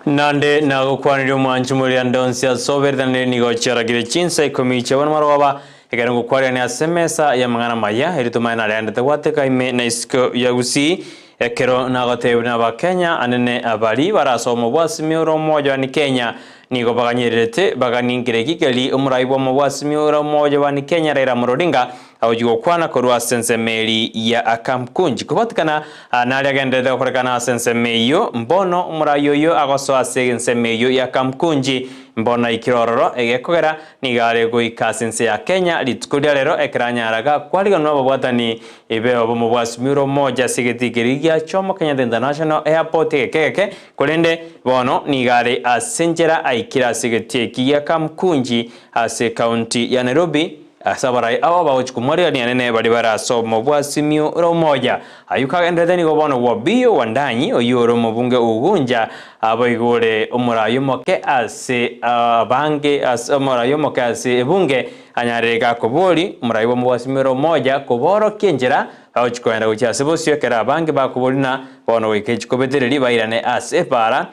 Naende nagokwanirie omwanchi moriande onsi ase oberetanire nigo chiaragire chinsa ikomi chiabana marogoba, ekero ngokwarerania ase emesa y'amang'ana amaya, erio tomanye nareandete gwateka ime na isiko ya Gusii, ekero nagotebirie n'Abakenya anene abari barasome obwasimi ore omoyo ani Kenya, nigo baganyererete baganie nkere ki keri omorai bw'omobwasimi ore omoyo bani Kenya Raila Amolo Odinga agochia gokwana korwa ase ensemo eri ya Kamkunji. Kobatikana naria agenderete gokorekana ase ensemo eyio, mbono omorai oyio agosoa ase ensemo eyio ya Kamkunji, mbono aikire ororo, egekogera nigo are goika ase ense ya Kenya rituko ria rero ekero anyara gakwariganwa ababwatani ibe obomo bwa Simiyu omoja ase egetii keria gia Jomo Kenyatta International Airport egeke egeke, korende bono nigo are ase enchera aikire ase egetii eki gia Kamkunji ase ekaunti ya Nairobi. Ase abarai aba bagochia komwarigania anene baria bare ase obomo bwa Simiyu ore omoja. Ayio kagenderete nigo bono Wabiyo Wandanyi, oyio ore omobunge o Ugunja, aboigo ore omorai omoke ase abange ase omorai omoke ase ebunge, anyarire gakobori omorai bw'omo bwa Simiyu ore omoja koborokia enchera bagochia kogenda gochia ase bosio ekero abange bakobori na bono goika echikobetereri bairane ase epaara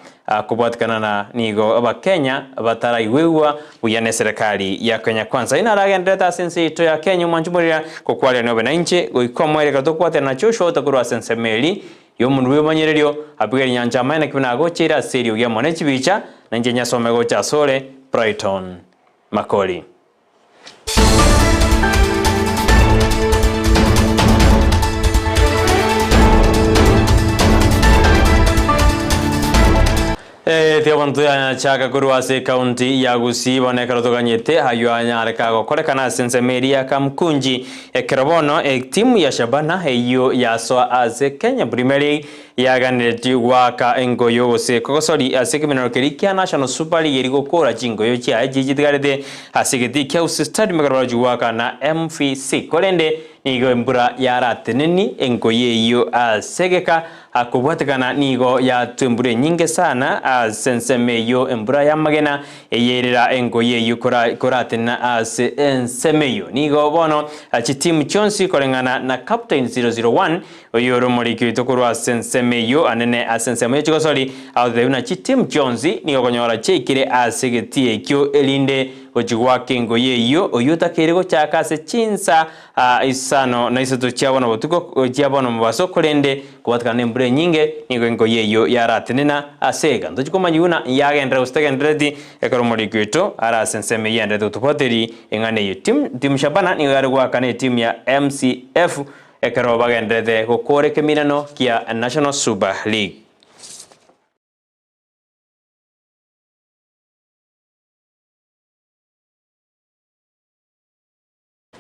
Kobwatikana na nigo Abakenya bataraigwegwa buya neserekari ya Kenya Kwanza. Inwe naragendererete ase ense yaito ya Kenya omwanchi morira gokwarerania obe nainche goika omoerio ekero tokobwaterana na Joshua otakorwa ase ensemo eri y'omonwa bw'ebimanyererio apigere nyancha amaene ki buna agocheire ase eriogi amo ne chibicha na inche nyasome gocha asore Brighton Makori. Eti abanto yachaka korwa ase ekaunti ya Gusii bono ekero toganyete ayio anyareka gokorekana ase ensemo eria ya Kamkunji ekero bono etimu ya Shabana eyio yasoa ase Kenya Premier League Yaganeretie goaka engoyo gose kogosori ase ekemenero keria kia National Super League eria gokora chingoyo chiaye chiria chitigarete ase egetii kia Gusii Stadium ekero barochia goaka na MVC. Korende nigo embura yarateneni engoyo eyio ase egeka kobwatekana nigo yatwa embura enyinge sana ase ensemo eyio embura y'amagena eyerera engoyo eyio koratenena ase ensemo eyio. Nigo bono chitimu chionsi koreng'ana na Captain 001 Oyio ore omoriki oito korwa ase ensemo eyio anene ase ensemo ye chigosori, agototebia buna chitimu chionsi nigo okonyora chiaikire ase egetii ekio, erinde gochia goaka engoyi eyio, oyio otakeire gochaka ase chinsa isano na isato chia bono botuko, chia bono mobaso, korende kobwatekana nembura enyinge, nigo engoyi eyio yaratenena ase iga. Ntochia komanya buna yagenderera gose tegenderereti, ekero omoriki oito are ase ensemo eyio aendererete gotobwateria eng'ana eyio. Timu Shabana nigo yare goaka na etimu ya MCF Ekero bagendererete gokoora ekeminano kia National Super League.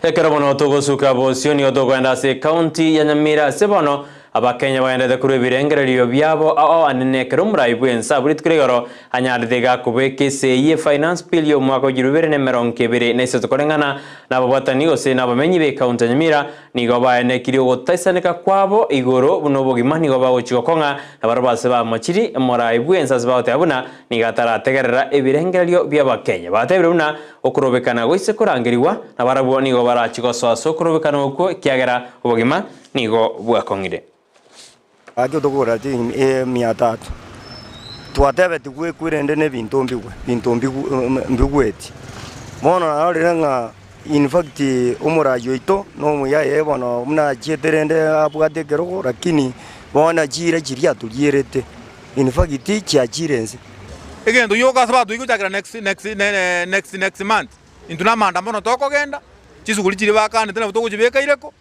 Ekero bono togosuka bosio nigo tokoenda ase ekaunti ya Nyamira ase bono Abakenya bagendererete korwa ebirengererio biabo ao anene ekero omorai bw'ense abwo rituko rigoro anyarete iga kobeka esegi ye Finance Bill y'omwaka o 2023 koreng'ana nababwatani gose nabamenyi b'ekaunti ya Nyamira Nigo baenekirie ogotaisaneka kwabo igoro buna obogima nigo bagochia gokong'a, na barabwo ase bamochiri morai bw'ense ase bagoteba buna nigo atarategerera ebirengererio bi'Abakenya. Batebire buna okorobekana goise korangerigwa, na barabwo nigo barachie gosoa ase okorobekana okwo, ekiagera obogima nigo bwakong'ire. Gaki tokogora mia tatu, twatebetigwe ekwerende na ebinto mbigwe, binto mbigweti. Bono narorire ng'a in fact omoraia oito na omuya eye bono buna achiete rende abwate ekerogo lakini bono chiira chiria atorierete in fact chiachire inse. Egento gioka ase batwai gochakera next next next next month, intwe na amaandamano tokogenda, chisuguri chiria bakanete nabo togochibeka ireko.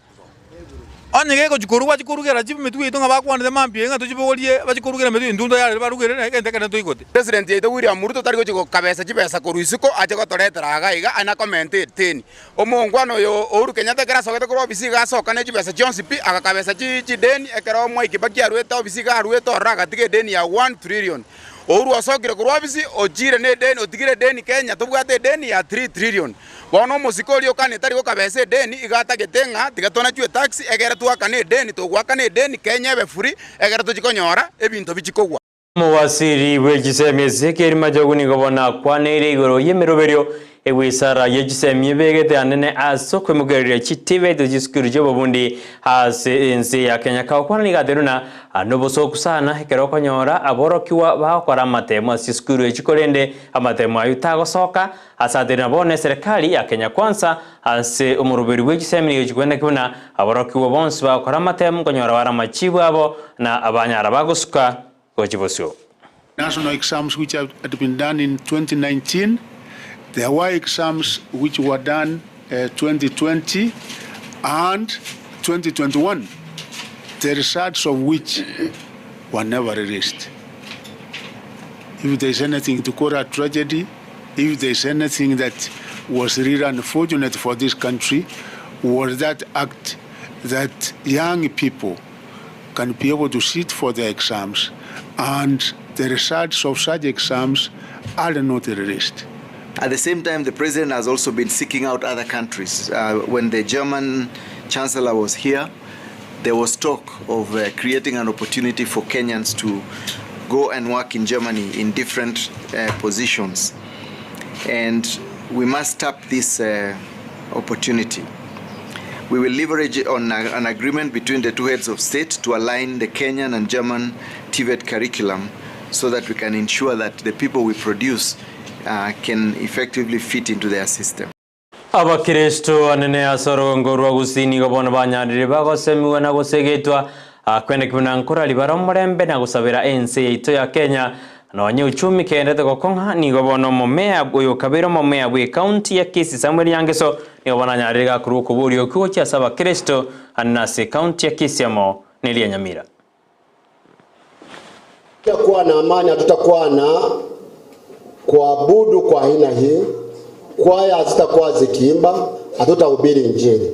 Onye gegochia korwa bachia korugera chimitwe yaito ng'a bakwanete mambia eye ng'a tochibogorie bachie korugera emetwe intwe ntayarire barugere na egento ekere ntoigote. President yaito William Ruto tari gochia gokabesa chibesa korwa isiko ache gotoretera iga iga aye nakomente eteni. Omongwana oyo Uhuru Kenyatta ekero asogete korwa ofisi iga asoka ne chibesa chionsi pi agakabesa chideni ekero Mwai Kibaki aruete ofisi iga aruete ororo agatiga edeni ya one trillion. Uhuru osokire korwa ofisi ochire ne edeni otigire edeni Kenya tobwate edeni ya three trillion. Bono omosike oria okane tari gokabesa edeni, igo atagete ng'a tiga tonachwe etax egere twakane edeni, togoakana edeni Kenya ebe free egere tochie konyora ebinto bichie kogwa. Omowasiri bwe chisemi Ezekiel Machogu nigo bono akwaneire igoro y'emeroberio Ewizara ye chisemi ebegete anene ase okoimokereria chitibeto chisukuru chi'obobundi ase ense ya Kenya. Kagokwana nigo atebirie buna nobosoku sana ekero okonyora aborokigwa bagokora amatemo ase chisukuru echi korende amatemo ayio tagosoka ase atebirie buna bono eserekari ya Kenya Kwanza ase omoroberi bwe chisemi nigo chikweneki buna aborokigwa bonsi bagokora amatemo nkonyora bare amachibu abo na abanyara bagosuka gochia bosio. National exams which had been done in 2019, there were exams which were done 2020 and 2021, the results of which were never released. If there is anything to call a tragedy, if there is anything that was really unfortunate for this country, was that act that young people can be able to sit for their exams and the results of such exams are not released. At the same time, the president has also been seeking out other countries. Uh, when the German chancellor was here, there was talk of uh, creating an opportunity for Kenyans to go and work in Germany in different uh, positions. And we must tap this uh, opportunity. We will leverage on a, an agreement between the two heads of state to align the Kenyan and German TVET curriculum so that we can ensure that the people we produce uh, can effectively fit into their system. Abakristo anene ase orogongo rwa Gusii nigo bono banyarire bagosemiwa na gosegetwa kweneki buna nkorari bare omorembe na gosabera ense yaito ya Kenya Nonya uchumi keendete gokong'a, nigo bono omomea oyo okabeire omomea bw'ecounty ya Kisii Samuel Nyangeso nigo bono anyarire gakorwa okoboria okwo gochia ase abakeresito anene ase ecounty ya Kisii amo neria Nyamira. Tutakuwa na amani, hatutakuwa na kuabudu kwa aina hii, kwaya hazitakuwa zikiimba, hatutahubiri Injili.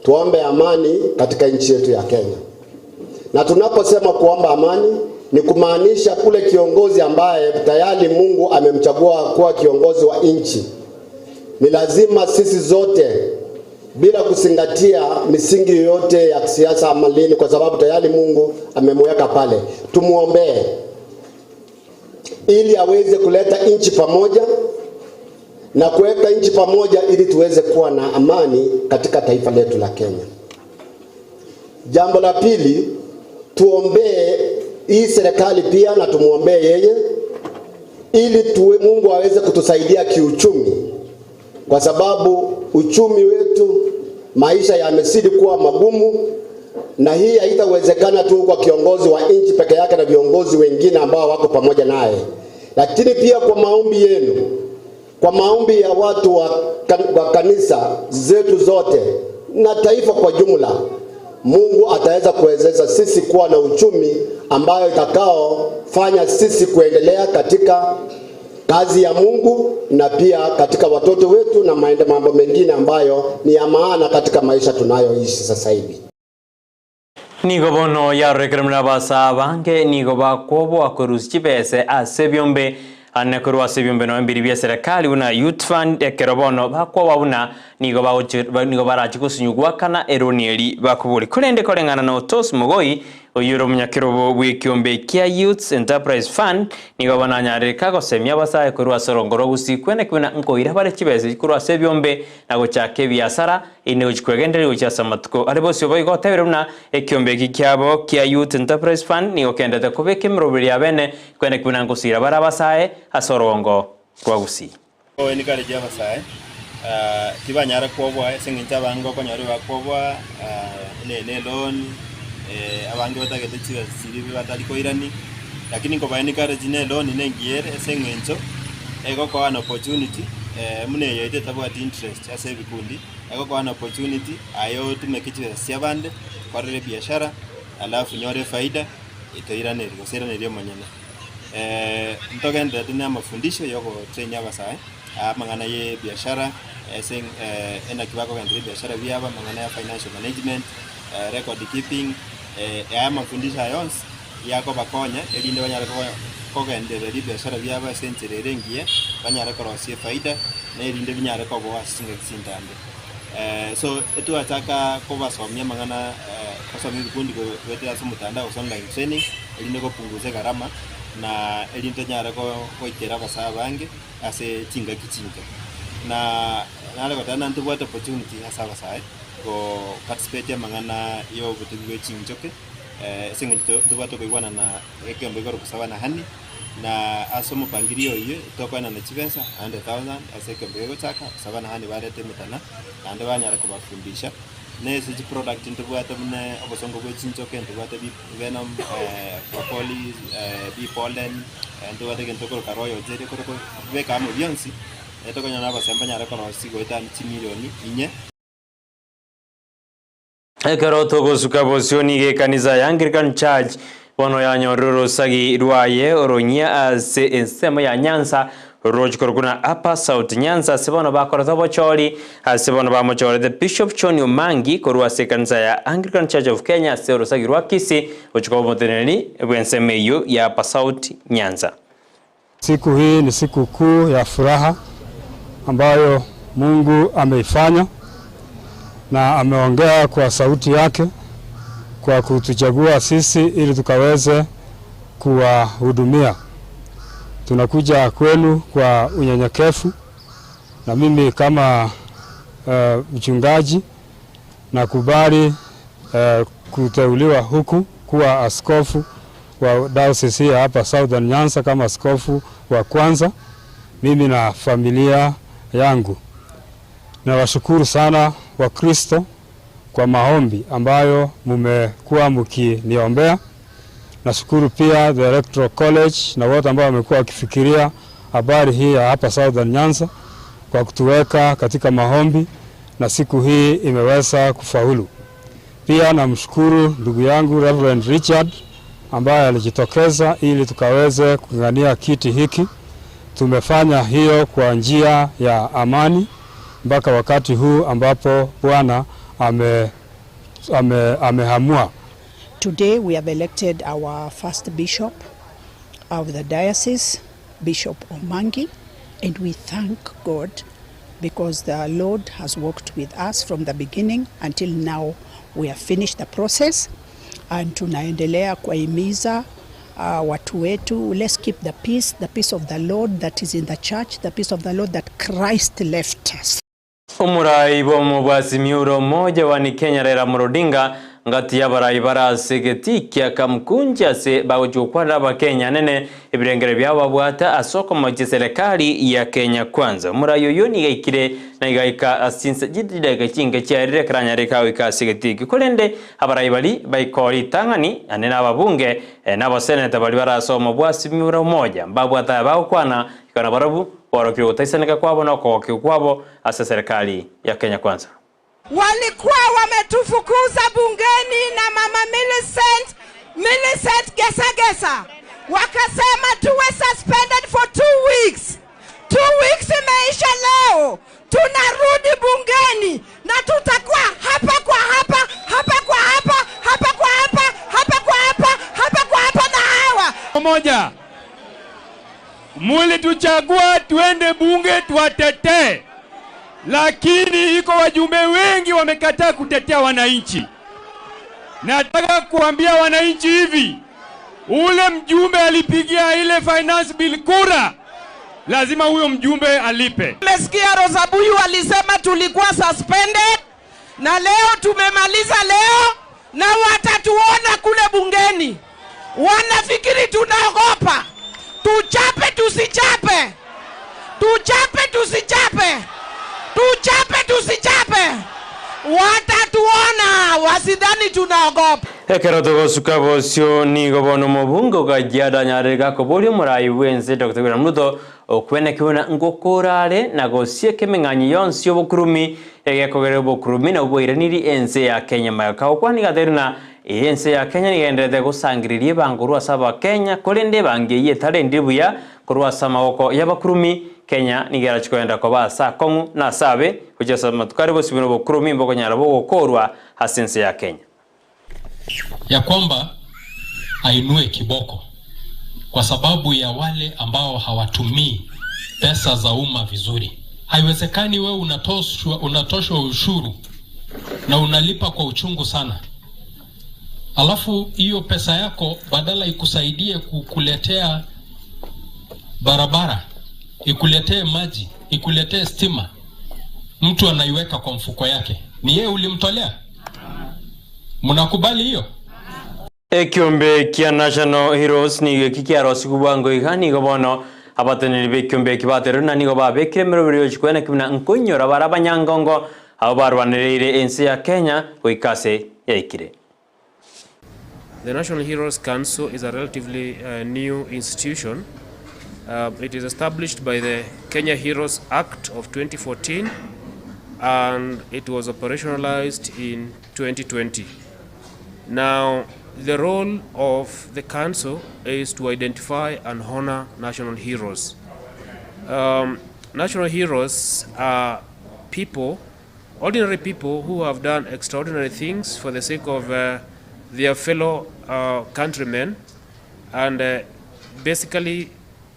Tuombe amani katika nchi yetu ya Kenya. Na tunaposema kuomba amani ni kumaanisha kule kiongozi ambaye tayari Mungu amemchagua kuwa kiongozi wa nchi. Ni lazima sisi zote bila kuzingatia misingi yoyote ya kisiasa ama lini, kwa sababu tayari Mungu amemweka pale, tumuombee ili aweze kuleta nchi pamoja na kuweka nchi pamoja ili tuweze kuwa na amani katika taifa letu la Kenya. Jambo la pili, tuombee hii serikali pia na tumuombee yeye ili tuwe, Mungu aweze kutusaidia kiuchumi, kwa sababu uchumi wetu maisha yamezidi kuwa magumu, na hii haitawezekana tu kwa kiongozi wa nchi peke yake na viongozi wengine ambao wako pamoja naye, lakini pia kwa maombi yenu, kwa maombi ya watu wa, wa kanisa zetu zote na taifa kwa jumla, Mungu ataweza kuwezesha sisi kuwa na uchumi ambayo itakaofanya sisi kuendelea katika kazi ya Mungu na pia katika watoto wetu na mambo mengine ambayo ni ya maana katika maisha tunayoishi sasa hivi. Nigo bono yarorekire buna abasaa abange nigo bakwoboa korusia chibese ase ebiombe ane korwa ase ebiombe nonya mbiri bia eserekari buna Youth Fund ekero bono bakwoboa buna nigo bagochi nigo barachi gosinywa goakana eroni eri bakoboria. Korende koreng'ana na Otos Mogoi oyio ore omonyakerobo bw'ekiombe kia Youths Enterprise Fund nigo bono anyarire kagosemia abasae korwa ase orongo rwa Gusii kweneki buna nkoira bare chibesa korwa ase ebiombe na gochaka ebiasara Inde gochia kwegendereria gochia ase amatuko are bosio boigo otebire buna ekiombe eki kiabo kia Youth Enterprise Fund nigo kendete kobeka emeroberi ya bene kwene buna ngosira bare abasae ase orogongo rwa Gusii. Encourage abasae tibanyara kwoboa ase eng'encho abange okonyora ebakwoboa ne ne loan abange batagete chibesa chiria batari koirania lakini nkoba encourage ne loan ne engiya ere ase eng'encho egokoa an opportunity buna eye yaito etabwati interest ase ebikundi. Egokoa an opportunity aye otumeke chibesa chiabande okorere ebiashara alafu onyore efaida toiranerie gose iranerie omonyene. Ntogendererete na amafundisho ya ogotrain abasae amang'ana ya ebiashara ase enaki bakogendereria ebiashara biabo, amang'ana ya financial management, record keeping, aya amafundisho aya onsi yakobakonya erinde banyare kogendereria ebiashara biabo ase enchera ere engiya, banyare korosia efaida, na erinde binyare koboa ase chingaki chintambe. So etwachaka kobasomia amang'ana gosomia ebikundi goetera ase omotandao gose online training, erinde gopunguza egarama, na erinde tonyare goikera abasae abange ase chingaki chinke. Na nare goteba na ntobwate opportunity ase abasae go participate amang'ana ya obotugi bwe chinchoke ase eng'encho ntobwate okoigwana na ekeombe igoro gosaba na honey na ase omopangirio oyio tokoenana chibesa 100,000 ase ekeombe gegochaka gosaba na honey barete emetana naende banyara kobafundisha. Na ase chiproduct ntobwate buna obosongo bwe chinchoke ntobwate bee venom, propolis, bee pollen, ntobwate egento tokoroka royal jelly ekero okobeka amo bionsi. Tokonyora na abasemba banyare korosia goetania chimilioni inye. Ekero togosuka bosio nigo ekanisa ya Anglican Church bono yanyorire orosagi rwaye oronyia ase ensemo ya Nyanza rorochi korokwa na Upper South Nyanza ase bono bakorete obochori ase bono bamochorete Bishop John Omangi korwa ase ekanisa ya Anglican Church of Kenya ase orosagi rwa Kisii gochia koba omoteneneri bw'ensemo eyio ya Upper South Nyanza. Siku hii ni siku kuu ya furaha ambayo Mungu ameifanya na ameongea kwa sauti yake kwa kutuchagua sisi ili tukaweze kuwahudumia. Tunakuja kwenu kwa unyenyekevu, na mimi kama uh, mchungaji nakubali uh, kuteuliwa huku kuwa askofu wa diocese hii hapa Southern Nyanza kama askofu wa kwanza, mimi na familia yangu. Nawashukuru sana Wakristo kwa maombi ambayo mumekuwa mkiniombea. Nashukuru pia the Electoral College na wote ambao wamekuwa wakifikiria habari hii ya hapa Southern Nyanza kwa kutuweka katika maombi, na siku hii imeweza kufaulu. Pia namshukuru ndugu yangu Reverend Richard ambaye alijitokeza ili tukaweze kung'ang'ania kiti hiki. Tumefanya hiyo kwa njia ya amani mpaka wakati huu ambapo Bwana ame, ame, amehamua. Today we have elected our first bishop of the diocese, Bishop Omangi, and we thank God because the Lord has worked with us from the beginning until now. We have finished the process and tunaendelea kuwahimiza watu wetu, let's keep the peace, the peace of the Lord that is in the church, the peace of the Lord that Christ left us. Omorai bw'omobwasimi ore omoja wa Kenya Raila Amolo Odinga ngati y'abarai bare ase egetii kia Kamkunji ase bagochia gokwanera abakenya anene ebirengero biabo babwate ase okomochia eserekari ya Kenya Kwanza. Omorai oyio nigo aikire na igaika ase chinsa chidakika chinke chiarire ekero anyarire goika ase egetii ekio. Korende abarai baria baikoo ritang'ani ane na ababunge na abaseneta baria bare ase omobwasimi ore omoja mbabwate aya bagokwana igo nabarabwo Borokire gotaisaneka kwabo na okogokigwa kwabo ase serikali ya Kenya Kwanza. Walikuwa wametufukuza bungeni na mama Millicent, Millicent Gesagesa, wakasema tuwe suspended for 2 weeks. 2 weeks imeisha leo, tunarudi bungeni na tutakuwa hapa kwa hapa, hapa kwa hapa, hapa kwa hapa, hapa kwa hapa, hapa kwa hapa na hawa. Moja, mulituchagua tuende bunge tuwatetee, lakini iko wajumbe wengi wamekataa kutetea wananchi. Nataka kuambia wananchi hivi, ule mjumbe alipigia ile finance bill kura, lazima huyo mjumbe alipe. Mmesikia Rosa Buyu alisema tulikuwa suspended na leo tumemaliza leo, na watatuona kule bungeni. Wanafikiri tunaogopa. Tuchape tusichape, tuchape tusichape, tuchape tusichape, watatuona, wasidhani tunaogopa. Ekero togosuka bosio nigo bono omobunge o Kajiado anyarire gakoboria omorai bw'ense Doctor William Ruto okwenekiwa na ngokora are na gosieka emeng'anyo yonsi y'obokurumi egekogerera obokurumi nabwo bwairaniri ense ya Kenya magega kagokwana iga ateire na ense ya Kenya nigo egendererete gosangereria ebango korwa ase Abakenya korende ebango eyio etarendiri buya korwa ase amaboko y'abakurumi Kenya nigo erachie kogenda koba ase akong'u na ase abe gochia ase amatuko are bosio buna obokurumi mbokonyara bogokorwa ase ense ya Kenya. Ya kwamba ainue kiboko kwa sababu ya wale ambao hawatumii pesa za umma vizuri. Haiwezekani wewe unatoshwa ushuru na unalipa kwa uchungu sana, alafu hiyo pesa yako badala ikusaidie kukuletea barabara, ikuletee maji, ikuletee stima, mtu anaiweka kwa mfuko yake, ni yeye ulimtolea? Mnakubali hiyo? Ekiombe kia National Heroes nigo eki kiarosigwe bwango iga, nigo bono abateneneri b'ekiombe eki baterire na nigo babekire emeroberi y'ochikwena ki buna nkoinyora bare abanyangongo abwo barwanereire ense ya Kenya goika ase yaikire. The National Heroes Council is a relatively new institution. It is established by the Kenya Heroes Act of 2014 and it was operationalized in 2020. Now, the role of the council is to identify and honor national heroes. National heroes are people, ordinary people who have done extraordinary things for the sake of their fellow countrymen, and basically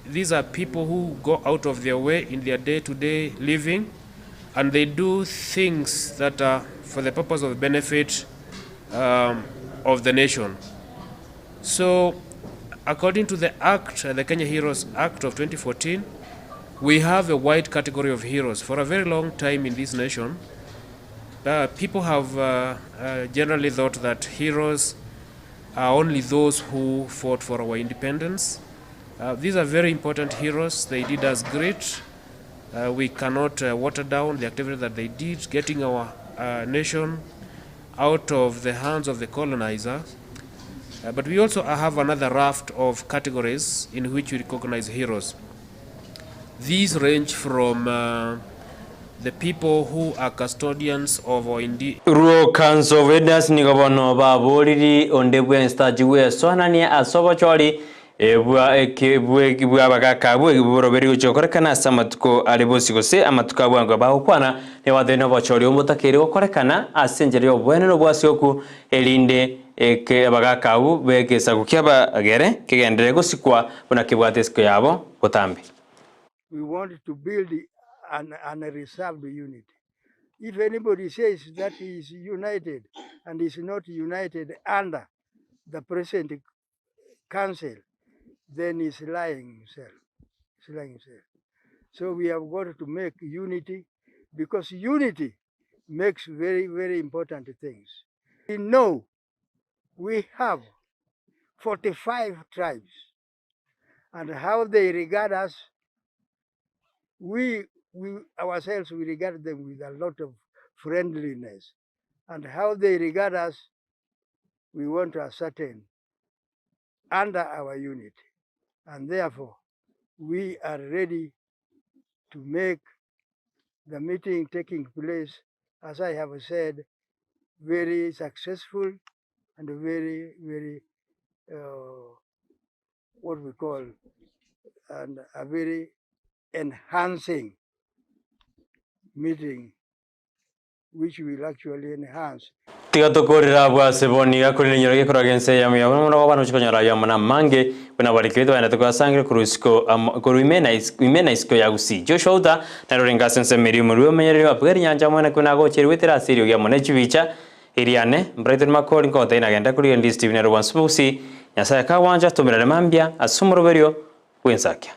these are people who go out of their way in their day-to-day living, and they do things that are for the purpose of benefit of the nation. So, according to the Act, the Kenya Heroes Act of 2014, we have a wide category of heroes. For a very long time in this nation, people have generally thought that heroes are only those who fought for our independence. These are very important heroes. They did us great. We cannot water down the activity that they did, getting our nation out of the hands of the colonizers. But we also have another raft of categories in which we recognize heroes. These range from the people who are custodians of our Luo Council of Elders nigo bono baboriri onde bwensi tachi gwesoanania ase obochori bwa eke bwa abagaka abwo boroberi gochia gokorekana ase amatuko are bosio gose amatuko a bwango bagokwana nigo batebire na obochori obo mbotakeire gokorekana ase enchera y'oboene na obwasioku erinde eke abagaka abwo b'egesaku ki'abagere kegenderere gosikwa buna kebwate esiko yabo botambe. We want to build an unreserved unity. If anybody says that he is united and is not united under the present council, then he's lying himself. He's lying himself. So we have got to make unity, because unity makes very, very important things. We know we have 45 tribes, and how they regard us, we ourselves, we regard them with a lot of friendliness. And how they regard us, we want to ascertain under our unity. And therefore, we are ready to make the meeting taking place, as I have said, very successful and very, very, what we call, and a very enhancing meeting, which will actually enhance. Tiga tokorera abwo ase bono iga korende enyoro gekorwa gense eyemo yabo nomono gw'abana gochia konyora ayio amo namange buna barikire togenda togasangere korwa isiko amo korwa ime na isiko ime na isiko ya Gusii. Joshua Outa nere orenge ase ensemo eria omorwio omenyereri oapiga rinyancha amo na nagochia goetera ase eriogi amo ne chibicha eriane Brighton Makori nkogotebia nagenda korigereria Stephen Ere Bwansi Gusii Nyasaye akagwancha tomerane mambia ase omoroberio bw'ensakia.